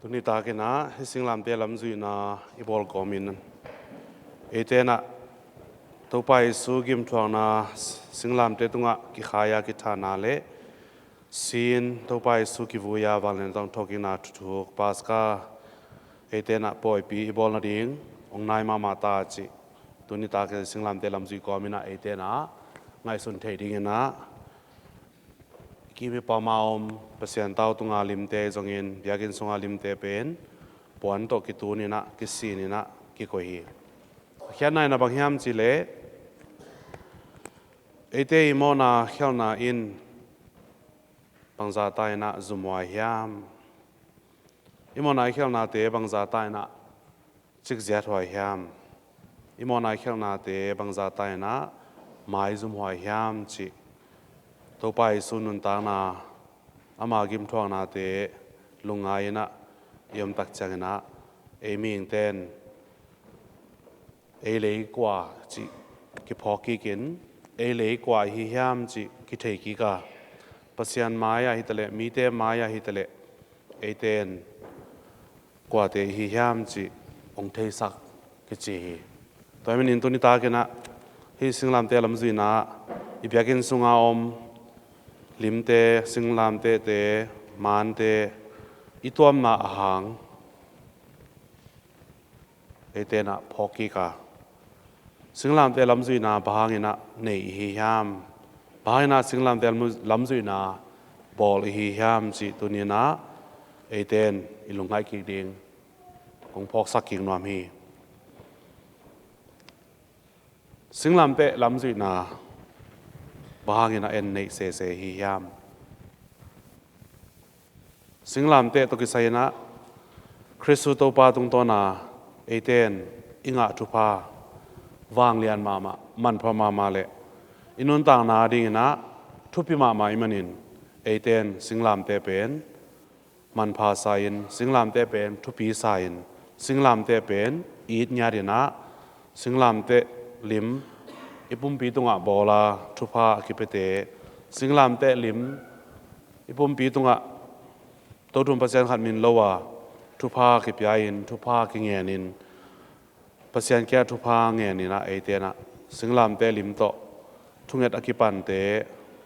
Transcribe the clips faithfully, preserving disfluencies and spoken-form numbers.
Tuni takin ah hih singlamteh lamzuihna i bawl kawmin eite in ah Topa Jesu gimthuakna singlamteh tungah kikhai-a kithahna le si-in Topa Jesu kivui-a vanglian tawh hong thawhkikna thuthuk Paska eite in ah pawipi i bawl nading hong nai mahmah ta cih tuni takin singlamteh lamzuih kawmin ah eite in ah ngaihsun theih dingin ah kim i pam a om Pasian tau tunga limte zongin biakinn sunga limte pen puan tawh kitunin ah, kisinin ah kikoih hi. A khiatna in ah bang hiam cih leh eite i mawhna khialhna in bangzah ta in ah zumhuai hiam? I mawhna i khialhnate bangzah ta in ah cikziat huai hiam? I mawhna i khialhnate bangzah ta in ah maizum huai hiam cih Topa Jesu nuntakna, ama gimthuaknate lungngai in ah i om tak ciangin ah ei mihingte in ei lei kua cih kiphawk kikin ei lei kua i hi hiam cih kithei kik a, Pasian mai-ah hi taleh mite mai-ah hi taleh eite in kuate i hi hiam cih hong theisak kici hi. Tua hi manin tuni takin ah hih singlamteh lamzuihna i biakinn sunga om limte, singlamtehte, mante i tuamna a hang eite in ah phawk kik a, singlamteh lamzuihna bang hangin ah nei i hi hiam? Bang hangin ah singlamteh lamzuihna bawl i hi hiam cih tuni in ah eite in i lungngaih kik ding kong phawksak kik nuam hi. Singlamteh lamzuihna bang hangin ah en neih sese i hi hiam? Singlamteh tawh kisai in ah Khristu Topa tungtawna eite in i ngah thupha vanglian mahmah, manpha mahmah le i nuntakna dingin ah thupi mahmah i manin eite in singlamteh pen manpha sa-in, singlamteh pen thupi sa-in, singlamteh pen it ngiat in ah singlamteh lim i pumpi tungah bawl a thupha a kipiate, singlamteh lim i pumpi tungah Tothum Pasian khat min lo a thupha kipia-in, thupha kingen in, Pasian kiang thupha ngen in ah eite in ah singlamteh lim tawh thunget a kipante,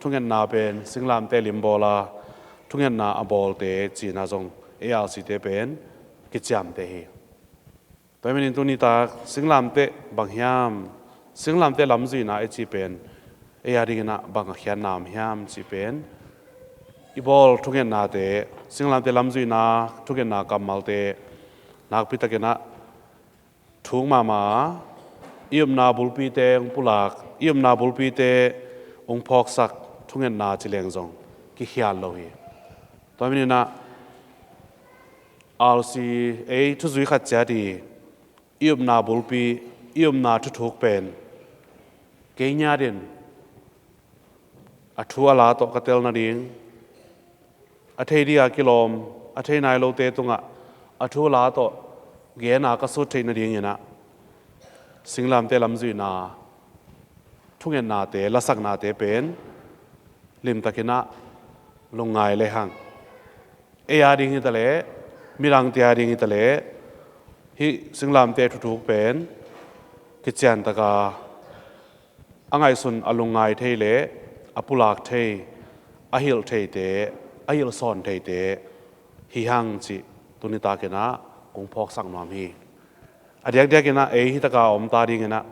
thungetna pen singlamteh lim bawl a thungetna a bawlte cihna zong ei A R C te pen kiciamteh hi. Tua hi manin tuni tak singlamteh bang hiam, singlamteh lamzuihna i cih pen ei a dingin ah bang a khiatna om hiam cih pen i bawl thungetnate, singlamteh lamzuihna thungetna kammalte nakpi takin ah thuk mahmah a, i upna bulpite hong pulak, i upna bulpite hong phawksak thungetna ci leng zong kikhial lo hi. Tua hi manin ah R C ei thuzui khat ciat hi. I upna bulpi, i upna thuthuk pen kei ngiat in a thu a la tawh ka tel nading, a thei ding a kilawm, a thei nai lote tungah a thu a la tawh gen a ka sut theih nadingin ah singlamteh lamzuihna thungetnate, lasaknate pen limtakin ah lungngai lehang ei a ding hi taleh midangte a ding hi taleh hih singlamteh thuthuk pen kician taka a ngaihsun a lungngai thei le a pulak thei, a hilh theite, a hilh sawn theite hi hang cih tuni takin ah kong phawksak nuam hi. A diakdiakin ah ei hi taka om ta dingin ah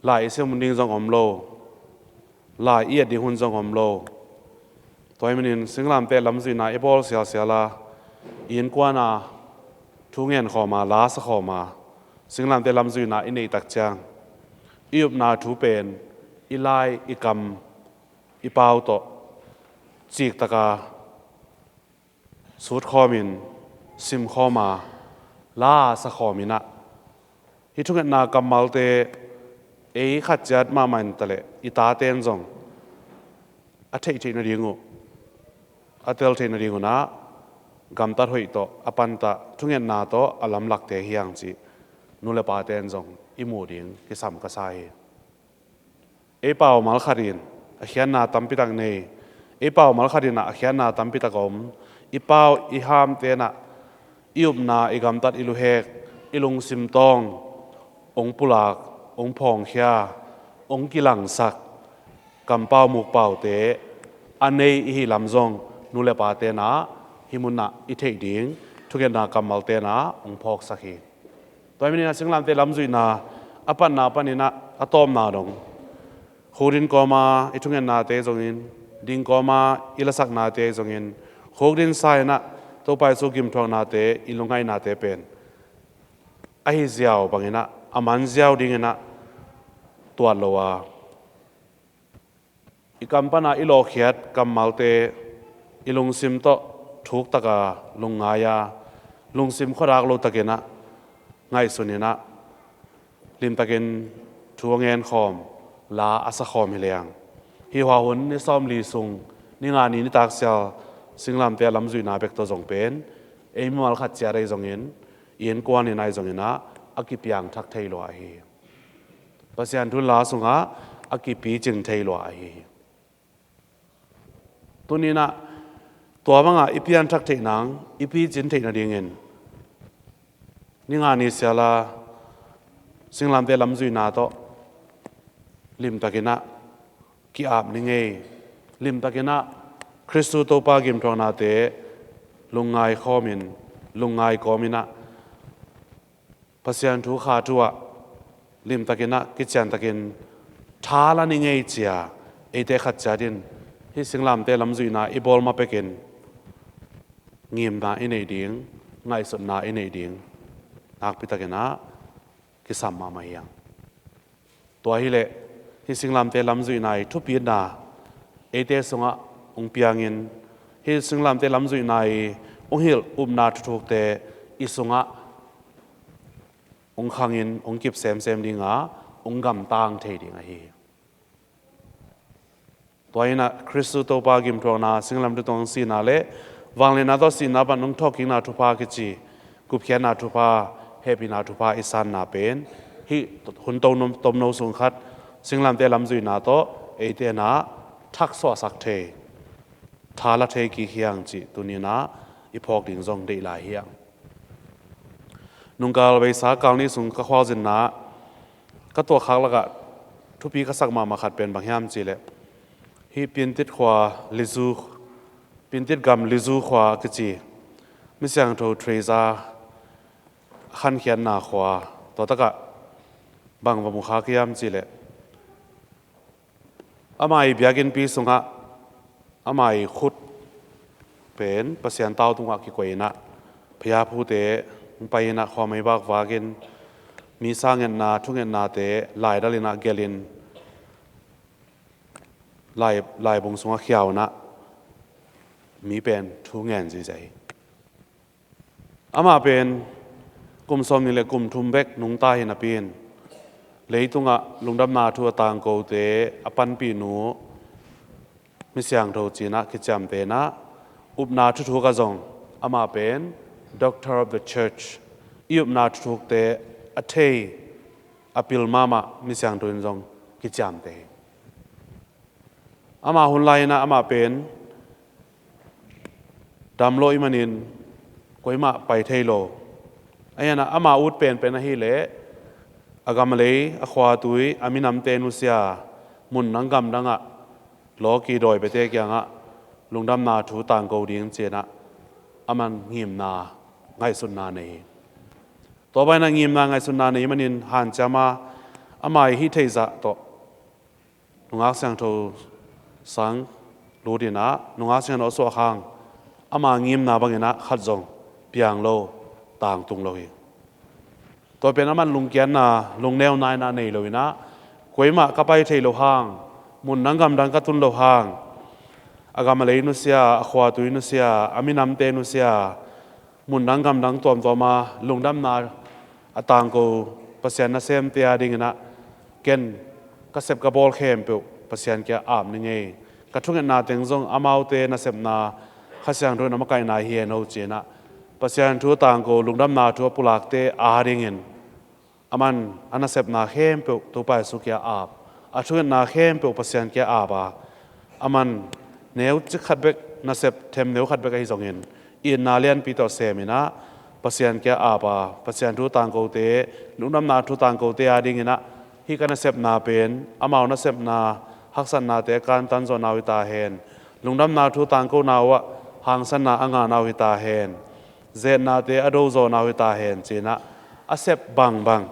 lai i sim hun ding zong om lo, lai i et ding hun zong om lo. Tua hi manin singlamteh lamzuihna i bawl sialsial a, i innkuan a thu ngen khawm a, la sa khawm a, singlamteh lamzuihna i neih tak ciang i upna thu pen i lai, i kam, i pau tawh cik taka sut khawmin, sim khawm a, la sa khawmin ah hih thungetna kammalte ei khat ciat mahmah in taleh i tate in zong a theih theih nading uh, a tel theih nading un ah gamtat hoih tawh a pantah thungetna tawh a lamlakte hi hang cih nu le pate in zong i muh ding kisam ka sa hi. Ei paumal khat in a khiatna tampi tak nei, ei paumal khat in ah a khiatna tampi tak om, i pau i ham tenah i upna, i gamtat, i luhek, i lungsim tawng hong pulak, hong phawngkhia, hong kilangsak kampau mukpaute a nei i hih lam zong nu le pa tenah hih munah i theih ding thungetna kammal tenah hong phawksak hi. Tua hi maninah singlamteh lamzuihna a patna paninah a tawpna dong, khukdin kawma i thungetnate zongin, ding kawma i lasaknate zongin, khukdin sa inah Topa Jesu gimthuaknate, i lungngainate pen ahi ziau banginah, a man ziau dinginah tuat lo a, i kam pana i lawhkhiat kammalte i lungsim tawh thuktaka lungngai a, lungsim khuadak lotakinah ngaihsuninah limtakin thu a ngenkhawm, la a sakhawm hi leng, hih hua hun ni sawmli sung, ni nga ni nitak sial singlamteh lamzuihna bek tawh zong pen ei mimal khat ciat ahi zongin, i innkuan in ahi zonginah a kipiangthak thei lua ahi hi. Pasian thu la sungah a kipicing thei lua ahi hi. Tuninah tua bangah i pianthak theih nang, i picin theih nadingin ni nga ni siala singlamteh lamzuihna tawh limtakinah ki-ap ni ngei, limtakinah Khristu Topa gimthuaknate lungngai khawmin, lungngai kawminah Pasian thu kha thu-ah limtakinah kiciantakin tha la ni ngei cia, eite khat ciatin hih singlamteh lamzuihna i bawl ma pekin ngimna i neih ding, ngaihsutna i neih ding nakpitakinah kisam mahmah hi hang. Tua hileh hih singlamteh lamzuihna i thupitna eite sungah hong piangin, hih singlamteh lamzuihna i hong hilh upna thuthukte i sungah hong khangin, hong kip semsem dinga, hong gamtang thei ding ahi hi. Tua hinah Khristu Topa gimthuakna, singlamteh tungah sihna le vangliatna tawh sihna pan hong thawhkikna thupha kici gupkhiatna thupha, hehpihna thupha i sanna pen hih hun to nom, tomno sung khat singlamteh lamzuihna tawh eite inah thaksuahsak thei, tha la thei kik hi hang cih tuninah i phawk ding zong deih lai hi hang. Nungkal beisa kal nih sung ka khualzinna ka tuahkhak lakah thupi ka sak mahmah khat pen bang hiam cihleh, hih Pintit khua Lisieux, Pintit gam Lisieux khua kici Misiangtho Teresa a khankhiatna khua, tua takah bang va mukhak hiam cihleh, ama i biakinnpi sungah ama i khut pen Pasian tau tungah kikoih inah, phiaphute hong pai inah khuamei vakvakin, misa ngetna, thungetnate laidal inah gelhin, lai, laibung sungah khiau inah mi pen thu ngen zihziah hi. Amah pen kum sawmnih le kum thum bek nungta hi napi-in, leitungah lungdamna thu a tangkote a panpihnu Misiangtho cinah kiciamteh inah, upna thuthuk ah zong amah pen Doctor of the Church, i upna thuthukte a thei, a pil mahmah Misiangtho in zong kiciamteh hi. Ama hun lai inah amah pen damlawh i manin koimah pai thei lo. Ahi hanah ama ut penpen ahileh a gam a lei, a khuatui, a minamte nusia, mun dang gam dangah lawki dawi biate kiangah lungdamna thu tangko ding cinah aman ngimna, ngaihsutna nei hi. Tua banah ngimna, ngaihsutna nei manin hanciam a, ama i hih theihzah tawh nungak siangtho sang lut inah, nungak siangtho a suah hang ama ngimna banginah khat zong piang lo, tangtung lo hi. Tua pen aman lungkiatna, lungneuna inah nei lo inah, koimah ka pai thei lo hang, mun dang gam dang ka tun lo hang, a gam a lei nusia, a khuatui nusia, a minamte nusia, mun dang gam dang tuamtuam a lungdamna a tangko Pasian nasemte a dinginah, ken ka sep ka bawl khempeuh Pasian kiang ap ni ngei. Ka thungetna teng zong amaute nasepna, Kha Siangtho in a makaihna hi hen ho cinah, Pasian thu tangko, lungdamna thu a pulakte a dingin aman a nasepna khempeuh Topa Jesu kiang ap, a thungetna khempeuh Pasian kiang ap a, aman neucik khat bek, nasep themneu khat bek ahi zongin, itna lianpi tawh seminah Pasian kia apa, Pasian thu tangkote, lungdamna thu tangkote a dinginah hih ka nasepna pen amau nasepna haksatnate a kantan zawhna uh hi ta hen, lungdamna thu tangkona uhah hangsanna a ngahna uh hi ta hen, zetnate a dozawhna uh hi ta hen cinah a sep bangbang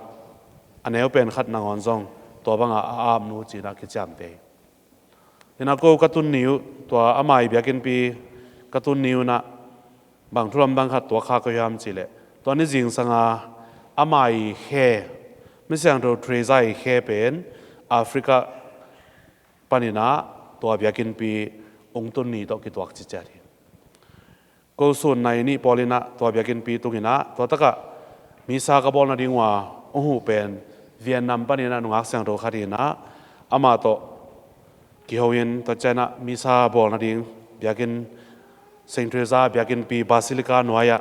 a neu pen khat nangawn zong tua bangah a apnu cinah kiciamte. Inah ko ka tun ni uh, tua ama i biakinnpi ka tun ni unah bang thu lamdang khat tuak kha ka hiam cihleh, tua ni zingsanga ama i khe, Misiangtho Teresa i khe pen Africa paninah tua biakinnpi ung tun ni tawh kituak ciciat hi. Ko sun nai nih pawl inah tua biakinnpi tunginah tua takah misa ka bawl nading uh a huh pen Vietnam paninah nungak siangtho khat inah amah tawh kiho in tua cianah misa bawl nading biakinn, Saint Teresa biakinnpi Basilica nuai-ah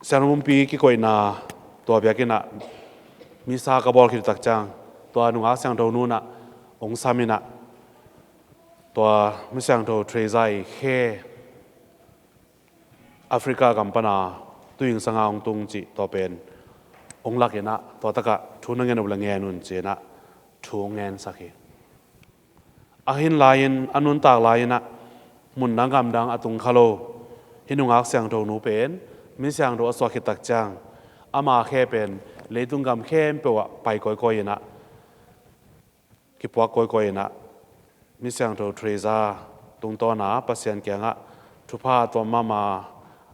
siangtho mumpi kikoihna tua biakinnah misa ka bawl khit tak ciang tua nungak siangtho nu inah ung sam inah tua Misiangtho Teresa i khe Africa gam pana tuingsanga ung tung cih tua pen ung lak inah tua takah thu na ngen uh le ngen un cinah thu ung ngensak hi. A hin lai-in a nuntak lai-inah mundang gamdang a tung kha lo hih nungak siangtho nu pen Misiangtho a suah khit tak ciang ama khe pen leitung gam khempeuh ah pai kawikawi inah kipuak kawikawi inah Misiangtho Teresa tungtawna Pasian kiangah thupha a tuam mahmah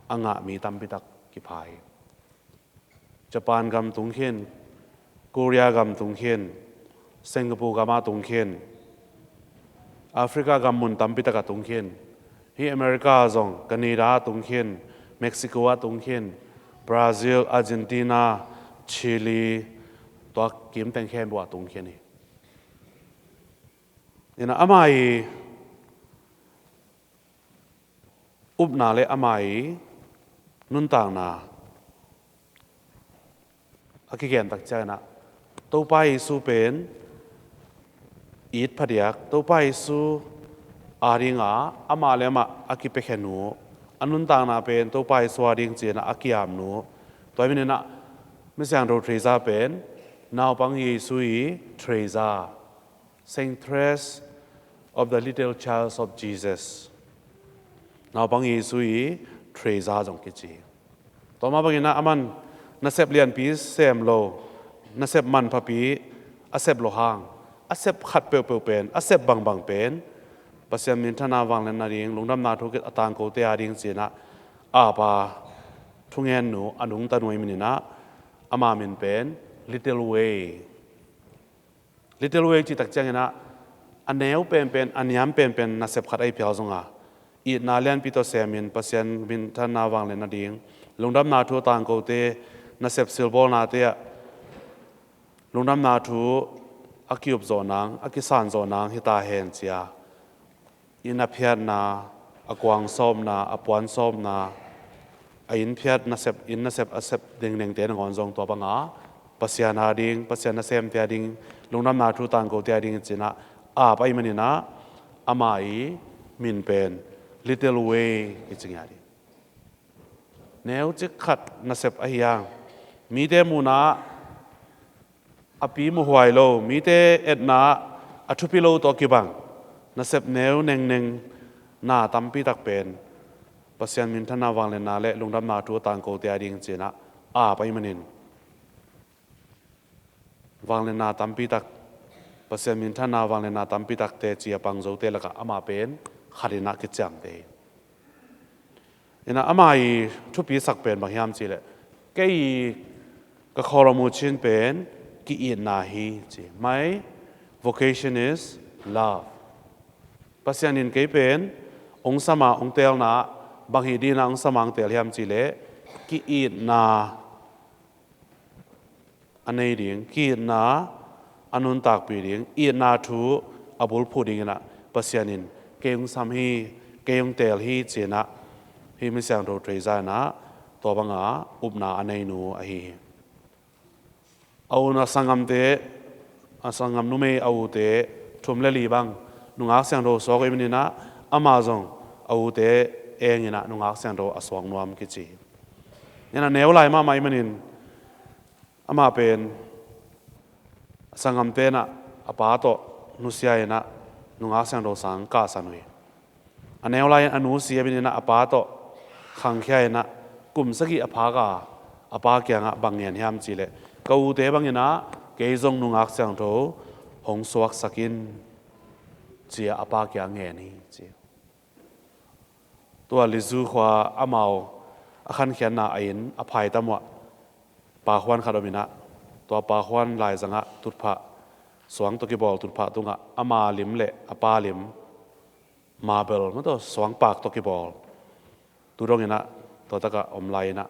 a ngah mi tampitak kipha hi. Japan gam tung khin, Korea gam tung khin, Singapore gamah tung khin, Africa gam mun tampitakah tung khin, hih America zong Canada ah tung khin, Mexico ah tung khin, Brazil, Argentina, Chile, tua kimteng khempeuh ah tung khin hi. Inah ama i upna le ama i nuntakna a kigen tak cianginah Topa Jesu pen it phadiak, Topa Jesu a dinga amah le amah a kipiakhianu, a nuntakna pen Topa Jesu a ding cinah a kiamnu, tua hi maninah Misiangtho Teresa pen naupang Jesu i Teresa, Saint Therese of the Little Child of Jesus, naupang Jesu i Teresa zong kici. Tua mah banginah aman nasep lianpi sem lo, nasep manphapi a sep lo hang, a sep khat peuhpeuh pen, a sep bangbang pen Pasian minthanna vangliatna ding, lungdamna thu a tangkote a ding cinah apa thungennu a nungta nuai maninah ama min pen Little Way. Little Way cih tak cianginah a neu penpen, a niam penpen nasep khat ahi phial zonga itna lianpi tawh semin Pasian minthanna vangliatna ding, lungdamna thu a tangkote nasep silbawlnate ah lungdamna thu a ki-upzawh nang, a kisanzawh nang hi ta hen cia inn a phiatna, a kuang sawpna, a puan sawpna, a inn phiat nasep, inn nasep a sep dengnengte nangawn zong tua banga Pasian a ding, Pasian nasemte a ding, lungdamna thu tangkote a ding cinah ap ahi maninah ama i min pen Little Way i ci ngiat hi. Neucik khat nasep ahi hang, mite muhna a pi muhhuai lo, mite etna a thupi lo tawh kibang nasep neu nengneng na tampitak pen Pasian minthanna vangliatna le lungdamna thu a tangkote a ding cinah ap ahi manin vangliatna tampitak, Pasian minthanna vangliatna tampitak teci a pang zote lakah amah pen khatinah kiciamte hi. Inah ama i thupisak pen bang hiam cihleh, kei i ka khawl a mucin pen ki-itna hi ci. My vocation is love. Pasian in kei pen ong sama ong teelna bang hi dina ong sama ong teel hiam cihleh, ki-itna a nei ding, ki-itna a nuntakpih ding, itna thu a bulphuh dinginah Pasian in kei ong sam hi, kei ong teel hi cinah hih Misiangtho Teresa inah tua banga upna a neinu ahi hi. A u a sanggamte, a sanggam numei a ute thum le li bang nungak siangtho suak uh i maninah Amah zong a ute eng in ah nungak siangtho a suak nuam kici. Ina neu lai mahmah ahih manin amah pen a sanggamte in ah a pa tawh nusia in ah nungak siangtho sang kahsan uh hi. A neu lai-in a nu si a min in ah a pa tawh khangkhia in ah kum sagih a phak a, a pa kiangah bang ngen hiam cih leh, "Ka ute bang in ah kei zong nungak siangtho hong suaksak in," ci-a a pa kiang ngen hi ci. Tua Lizu khua amau a khankhiatna a inn a phaitam uah pakhuan khat om in ah, tua pakhuan laizangah tutphah, suang tawh kibawl tutphah tungah ama lim le a pa lim, marble maw, tua suangpak tawh kibawl, tu dong in ah tua takah om lai in ah,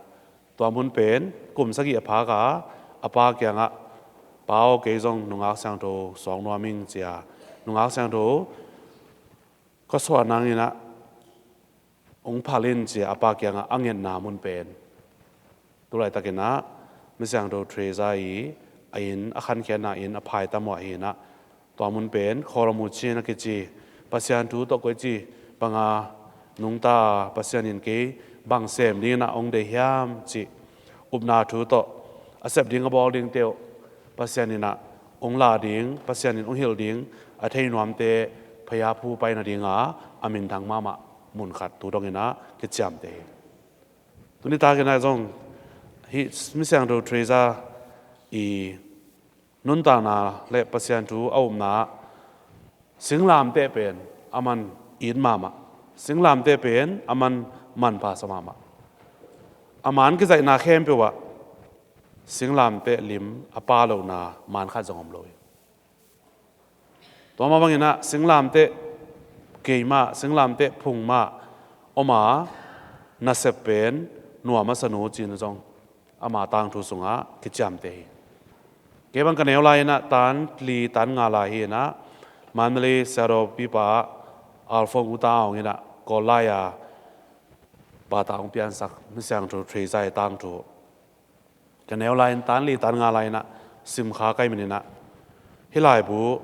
tua mun pen kum sagih a phak a, a pa kiangah, "Pa aw, kei zong nungak siangtho suak nuam ing," ci-a, "Nungak siangtho ka suah nang in ah hong phal in," ci-a a pa kiangah a ngetna mun pen, tu laitak in ah Misiangtho Teresa i a inn, a khankhiatna inn a phaitam uah hi in ah, tua mun pen Khaw Lam Mu Cin a kici, Pasian thu tawh koici banga nungta, Pasian in kei bang sem ding in ah hong deih hiam cih upna thu tawh a sep ding a bawl dingte uh Pasian in ah hong lah ding, Pasian in hong hilh ding a thei nuamte phaya phu pai nadinga a minthang mahmah mun khat tu dong in ah kiciamteh hi. Tuni takin ah zong hih Misiangtho Teresa i nuntakna le Pasian thu a upna ah singlamteh pen a man it mahmah, singlamteh pen a man manpha sa mahmah. A man kizaihna khempeuh ah singlamteh lim a pha lohna man khat zong om lo hi. Tua mah bangin ah singlamteh keimah, singlamteh phung mah om a, nasep pen nuam a sa nu cihna zong ama tangthu sungah kiciamteh hi. Kei bang ka neu lai in ah tan li tan nga lai hi in ah, Mandalay Siadaw pipa Alphonse U Tang Aung in ah Kawl lai-a bata hong piansak Misiangtho Teresa i tangthu ka neu lai in tan li tan nga lai in ah simkha ka hih manin ah, hih laibu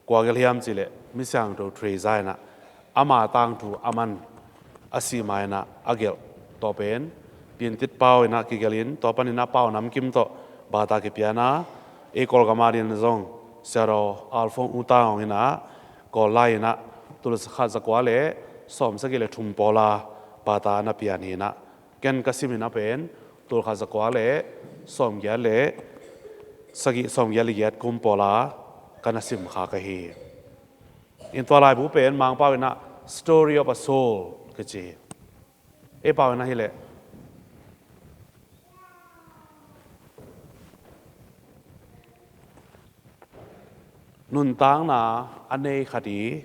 kua gelh hiam cih leh Misiangtho Teresa in ah ama tangthu a man a sih ma in ah a gelh, tua pen Piantit pau in ah kigelh in, tua panin ah pau namkim tawh bata kipian a, ei Kawlgam adingin zong Siadaw Alphonse U Tang Aung in ah Kawl lai in ah tul khat za kua le sawm sagih le thum pawl a bata na pian hi in ah, ken ka sim in ah pen tul khat za kua le sawm giat le sagih, sawm giat le giat kum pawl a ka na simkha ka hi. In tua laibu pen Mangpau in ah Story of a Soul kici hi. Ei pau in ah hi leh nuntakna a nei khat i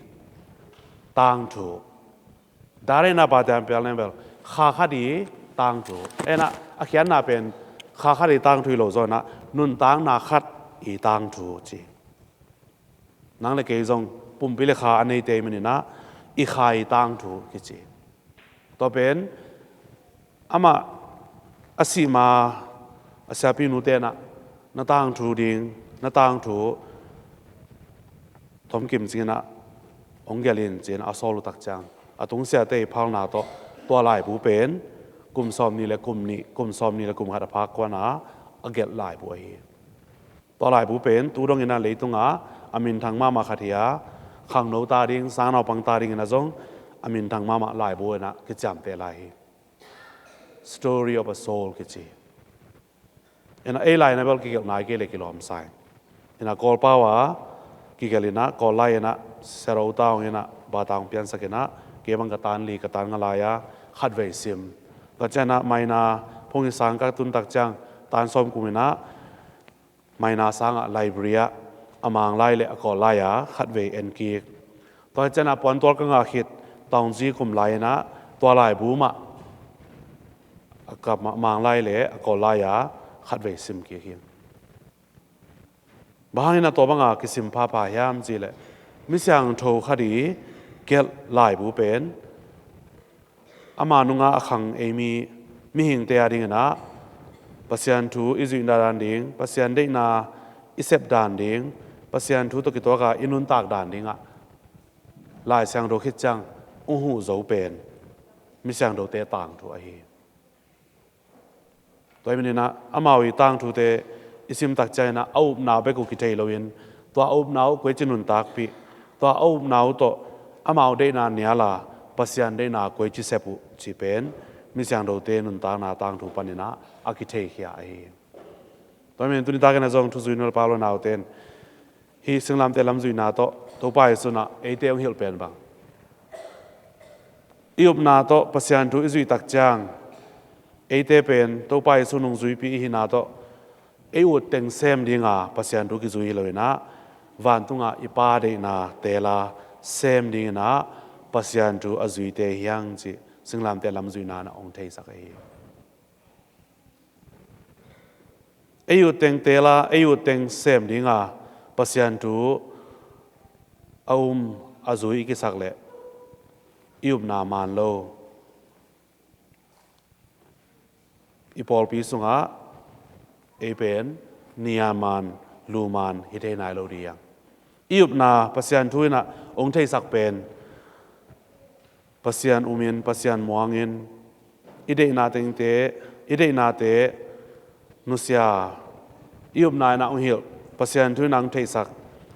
tangthu. Dari na pa tiang pial nem bel kha khat i tangthu. Ei in ah a khiatna pen kha khat i tangthu hi lo zaw in ah nuntakna khat i tangthu ci. Nang le kei zong pumpi le kha a neite i manin ah i kha i tangthu kici. Tua pen amah a sih ma a siapi nute in ah na tangthu ding, na tangthu thomkim cing in ah hong gelh in ci-in a sawl uh tak ciang a tungsiate i phalna tawh tua laibu pen kum sawmnih le kum nih, kum sawmnih le kum khat a phak kuan a a gelh laibu ahi hi. Tua laibu pen tu dong in ah leitungah a minthang mahmah khat hi a, khangno ta ding, sangnaupang ta dingin ah zong a minthang mahmah laibu in ah kiciamteh lai hi. Story of a Soul kici. In ah ei lai in ah bel kigelh nai kei le kilawm sa hi. In ah Kawl pau a kigelh in ah Kawl lai in ah Siadaw U Tang Aung in ah bata hong piansak in ah kei bang ka tan li ka tan nga lai a khatvei sim. Tua ciang ah Maina phung i sang ka tun tak ciang tan sawm kum in ah Maina sangah library ah a Mang lai le a Kawl lai a khatvei en kik. Tua hi ciangin puantual ka ngah khit, taungzi kum lai-in ah tua laibu mah a kap mah Mang lai le a Kawl lai a khatvei sim kik hi. Bang hangin ah tua banga kisim phapha hiam cihleh, mi siangtho khat i gelh laibu pen ama nungah a khang eimi mihingte adingin ah Pasian thu i zuih dan ding, Pasian deihna i sep dan ding, Pasian thu tawh kituak a i nuntak dan dingah Lai Siangtho khit ciang hong huh zo pen misiangthote tangthu ahi. Tua hi maninah amau i tangthute i simtak cianginah a upna bek uh kithei loin tua a upna uh koici nuntakpih, tua a upna uh tawh amau deihna niala Pasian deihna koici sep uh cih pen misiangthote nuntakna tangthu paninah a kitheikhia ahi. Tua hi manin tuni takin a zong thuzui nulpa lo naute in hih singlamteh lam zuihna tawh Topa Jesu inah eite hong hilh pen bang, i upna tawh Pasian thu i zuih tak ciang eite pen Topa Jesu nungzuipi i hihna tawh ei ut teng sem dinga Pasian thu kizui hi loinah vantungah i Pa deihna tela sem dinginah Pasian thu a zuite hiang cih singlamteh lam zuihna inah hong theisak ahi. Ei ut teng tela ei ut teng sem dinga Pasian thu a um a zui i kisak leh i upna maan lo. I pawlpi sungah ei pen ni a maan lu maan hi thei nai lo ding. I upna Pasian thu inah hong theisak pen Pasian umin, Pasian muangin, i deihna tengte, i deihnate nusia, i upna inah hong hilh, Pasian thu inah hong theihsak,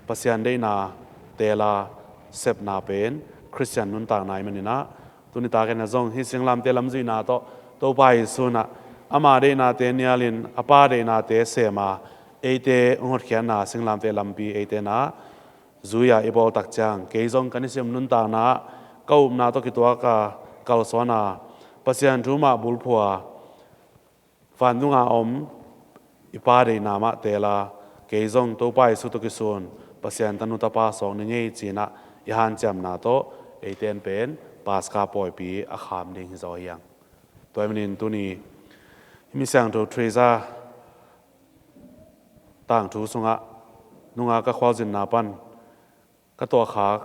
Pasian deihna tela sepna pen Khristian nuntakna hi maninah tuni takin a zong hih singlamteh lam zuihna tawh Topa Jesu inah ama deihnate nialin a Pa deihnate sema eite hong hotkhiatna singlamteh lampi eite inah zui-a i bawl tak ciang kei zong ka nisim nuntakna ah ka upna tawh kituak a kalsuan a Pasian thu mah bulphua vantungah om i Pa deihna mah tela kei zong Topa Jesu tawh kisun Pasian tanu tapa suak ni ngei cinah i hanciamna tawh eite in pen Paska pawipi a kham ding hi zaw hiang. Tua hi manin tuni hih misiangtho Teresa tangthu sungah nunga ka khualzinna pan ka tuahkhak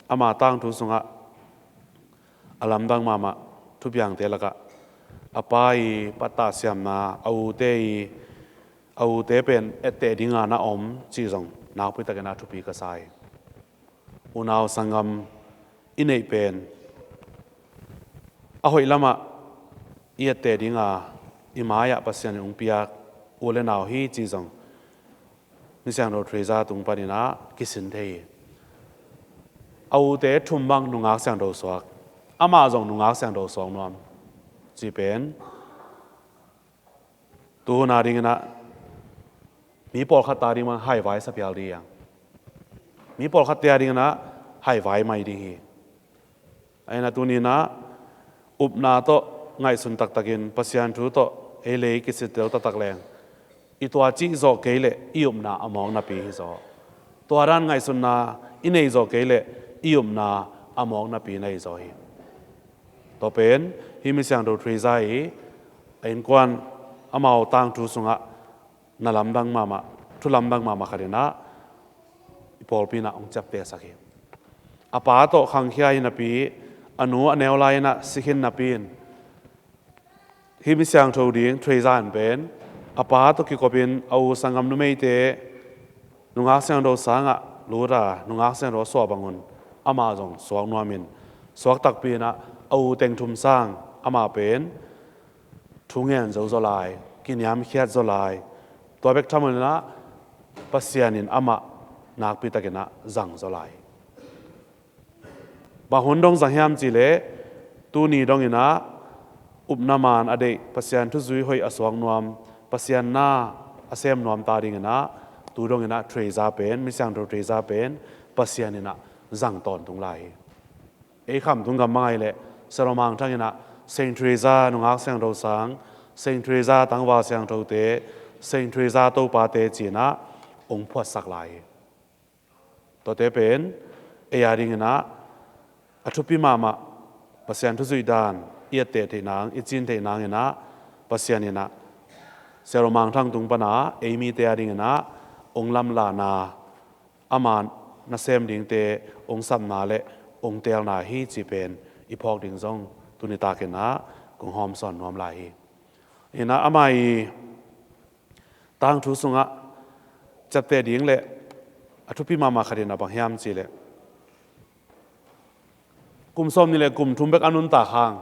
ama tangthu sungah a lamdang mahmah thupiangte lakah a pa i pattah siamna, a ute i a ute pen etteh dinga na om cih zong nakpitakin a thupi ka sa hi. Unau sanggam i neih pen a hoih lamah i etteh dinga i mai-ah Pasian in hong piak u le nau hi cih zong misiangtho Teresa tung paninah kisin thei hi. A ute thum bang nungak siangtho suak, amah zong nungak siangtho suak nuam cih pen tuhuna dinginah mi pawlkhat ta ding bang haivai sapial ding hiang. Mi pawlkhatte a dinginah haivai mai ding hi. Aina tuninah upna tawh ngaihsun taktakin Pasian thu tawh ei lei kisittel taktak leng i tua cih zawh kei leh i upna a mawk napi hi zaw. Tua dan ngaihsutna i nei zawh kei leh i upna a mawk napi na hi zaw hi. Tua pen hih misiangtho Teresa i a innkuan amau tangthu sungah na lamdang mahmah, thu lamdang mahmah khatinah i pawlpi inah hong ciaptehsak hi. A pa tawh khangkhia hi napi, a nu a neu lai inah sikhin napi in hih misiangtho ding Teresa in pen a pa tawh kikopin a u sanggam numeite nungak siangtho sangah lut a nungak siangtho a suah bangun amah zong suak nuamin suak takpi inah a u teng thum sang amah pen thu ngen zo zaw lai, kiniamkhiat zaw lai. Tua bek tham loinah Pasian in amah nakpitakinah zang zaw lai. Bang hun dong zang hiam cihleh tuni donginah upna maan a deih, Pasian thuzui hoih a suak nuam, Pasian na a sem nuam ta dinginah tu donginah Teresa pen, misiangtho Teresa pen Pasian inah zang tawntung lai hi. Ei khamtung gam bang ahih leh Sia Lawm Mang Thang inah Saint Teresa nungak siangtho sang, Saint Teresa tangval siangthote, Saint Teresa topate cinah hong phuatsak lai hi. Tuate pen ei a dinginah a thupi mahmah Pasian thuzuih dan i etteh theih nang, i cin theih nanginah Pasian inah Sia Lawm Mang Thang tung pana ei mite a dinginah hong lamlahna, ama nasem dingte hong sapna le hong teelna hi cih pen i phawk ding zong tuni takinah kong hawmsawn nuam lai hi. Inah ama i tangthu sungah ciapteh ding le a thupi mahmah khatin a bang hiam cihleh Kum sawmnih le kum thum bek a nuntak hang,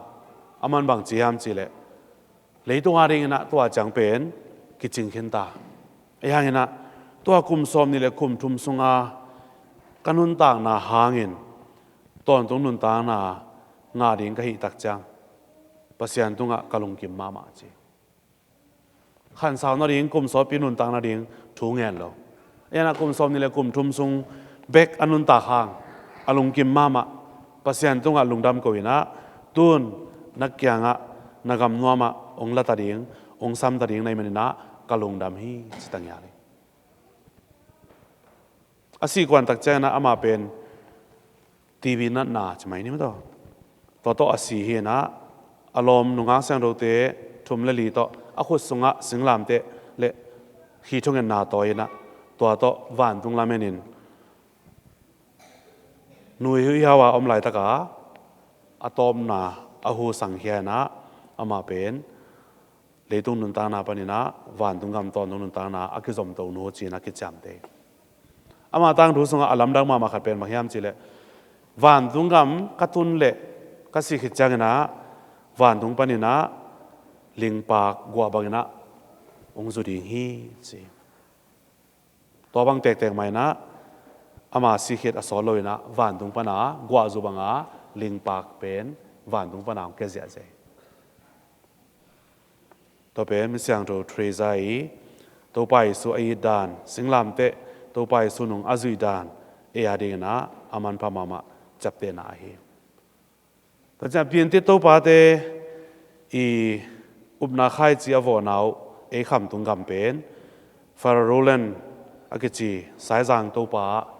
a man bang ci hiam cih leh, leitung a dingin ah tua ciang pen kicing khin ta. Ahi hangin ah tua kum sawmnih le kum thum sunga ka nuntakna hangin tawntung nuntakna ngah ding ka hih tak ciang Pasian tungah ka lungkim mahmah ci. Khansau nading, kum sawtpi nuntak nading thu ngen lo. Ahi hangin ah kum sawmnih le kum thum sung bek a nuntak hang a lungkim mahmah, Pasian tungah lungdam ko in ah, tun na kiangah na gam nuamah hong la ta ding, hong sam ta ding na hih manin ah ka lungdam hi ci ta ngial hi. A sih kuan tak ciangin ah amah pen T B natna ci mai ni maw taw. Tua tawh a si hi in ah, a lawm nungak siangthote thum le li tawh a khut sungah singlamteh le khi thungetna tawi in ah, tua tawh vantung lam en in, nui huihau a om laitaka a tawpna a hu sangkhia in ah, amah pen leitung nuntakna panin ah vantung gam tawntung nuntakna a kizomto nu ci in ah kiciamteh. Ama tangthu sungah a lamdang mahmah khat pen bang hiam cih leh, vantung gam ka tun leh ka sih khit ciangin ah vantung panin ah lingpak guah bangin ah hong zu ding hi ci. Tua bang tektek mah in ah ama sih khit a sawt lo in ah vantung pana guah zu banga lingpak pen vantung pana hong kia ziahziah hi. Tua pen Misiangtho Teresa i Topa Jesu a it dan, singlamteh Topa Jesu nung a zuih dan, ei a dingin ah a manpha mahmah ciaptehna ahi. Tua ciang Piantit Topate i upna khaici a vawhna uh ei khamtung gam pen Father Roland a kici Saizang Topa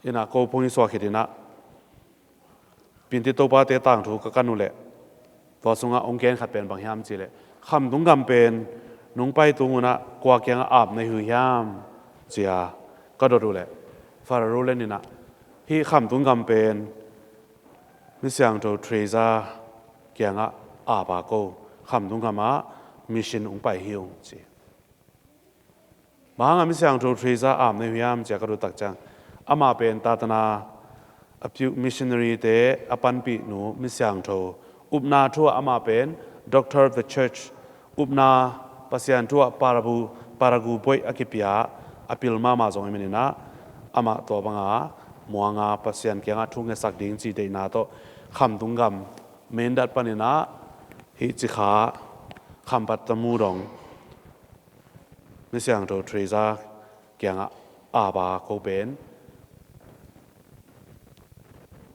in ah ko phung i suak khit in ah, Piantit Topate tangthu ka kan uh leh, tua sungah hong gen khat pen bang hiam cih leh, khamtung gam pen nong pai tung un ah kua kiangah ap na hi uh hiam ci-a ka dot uh leh, Father Roland in ah, hih khamtung gam pen Misiangtho Teresa kiangah ap a ko, khamtung gamah mission hong pai hi ung ci. Bang hangah Misiangtho Teresa ap na hi uh hiam ci-a ka dot tak ciang, amah pen Tatana a Pure Missionary-te a panpih nu Misiangtho, upna thu ah amah pen Doctor of the Church, upna Pasian thu ah parabu, paragu boih a kipia a pil mahmah zong ahih manin ah, amah tua banga muanga Pasian kiangah thu ngetsak ding cih deihna tawh khamtung gam Mindat panin ah hih Cikha Khampat Tamu dong Misiangtho Teresa kiangah ap a ko pen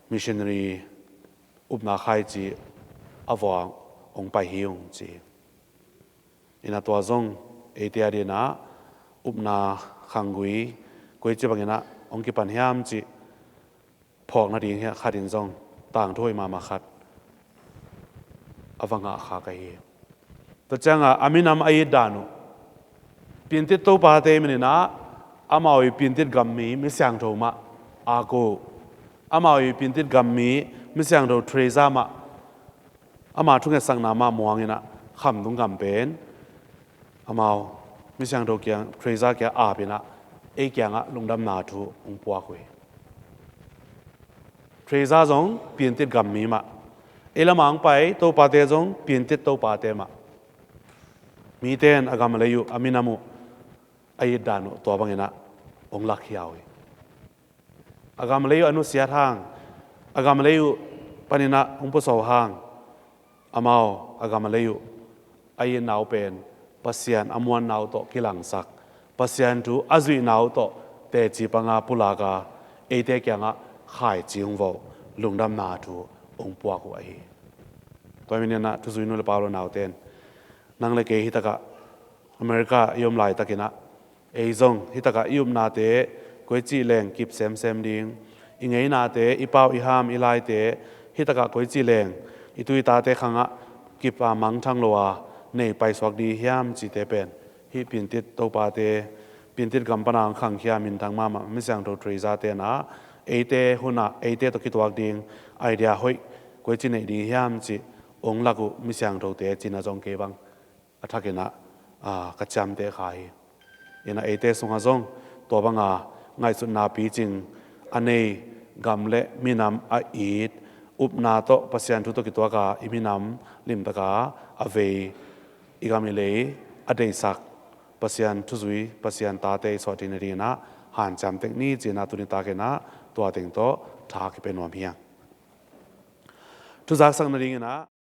missionary upna khaici a vawh hong pai hi ung ci. In ah tua zong eite a dingin ah upna khanggui koici bangin ah hong kipan hiam cih phawk nading hi a, khat in zong tangthu hoih mahmah khat a va ngah khak ahi. Tua ciangah a minam a it dan uh, Piantit Topate manin ah amau i Piantit gam mi Misiangtho mah a ko uh, amau i Piantit gam mi Misiangtho Teresa mah, ama thungetsakna mah muang in ah khamtung gam pen amau Misiangtho kiang, Teresa kiang ap in ah ei kiangah lungdamna thu hong puak uh hi. Teresa zong Piantit gam mi mah, ei lamah hong pai Topate zong Piantit Topate mah. Mite in a gam a lei uh, a minam uh, a it dan uh tua bangin ah hong lakhia uh hi. A gam a lei uh a nusiat hang, a gam a lei uh panin ah hong pusuah hang, amau a gam a lei uh a itna uh pen Pasian a muanna uh tawh kilangsak, Pasian thu a zuihna uh tawh teci panga pulak a, eite kiangah khaici hong vawh, lungdamna thu hong puak uh ahi. Tua ahih manin ah thuzui nu le pa u le naute in, nang le kei hitakah America i om laitakin ah, ei zong hitakah i upnate koici leng kip semsem ding, i ngeinate, i pau i ham i laite hitakah koici leng i tu i tate khangah kip a mangthang lo a nei paisuak ding hiam cihte pen hih Piantit Topate, Piantit gam pana hong khangkhia minthang mahmah Misiangtho Teresa-te in ah, eite hunah eite tawh kituak ding idea hoih koici neih ding hiam cih hong lak uh Misiangthote cihna zong kei bang a thakin ah, aa, ka ciamteh kha hi. In ah eite sungah zong tua banga ngaihsutna picing a nei gam le minam a it, upna tawh Pasian thu tawh kituaka i minam limtaka a vei, i gam i lei a deisak Pasian thuzui, Pasian tate i sawhti nadinginah hanciam tek ni cinah tuni takinah tua teng tawh tha kipia nuam hi hang. Thuzaksak nadinginah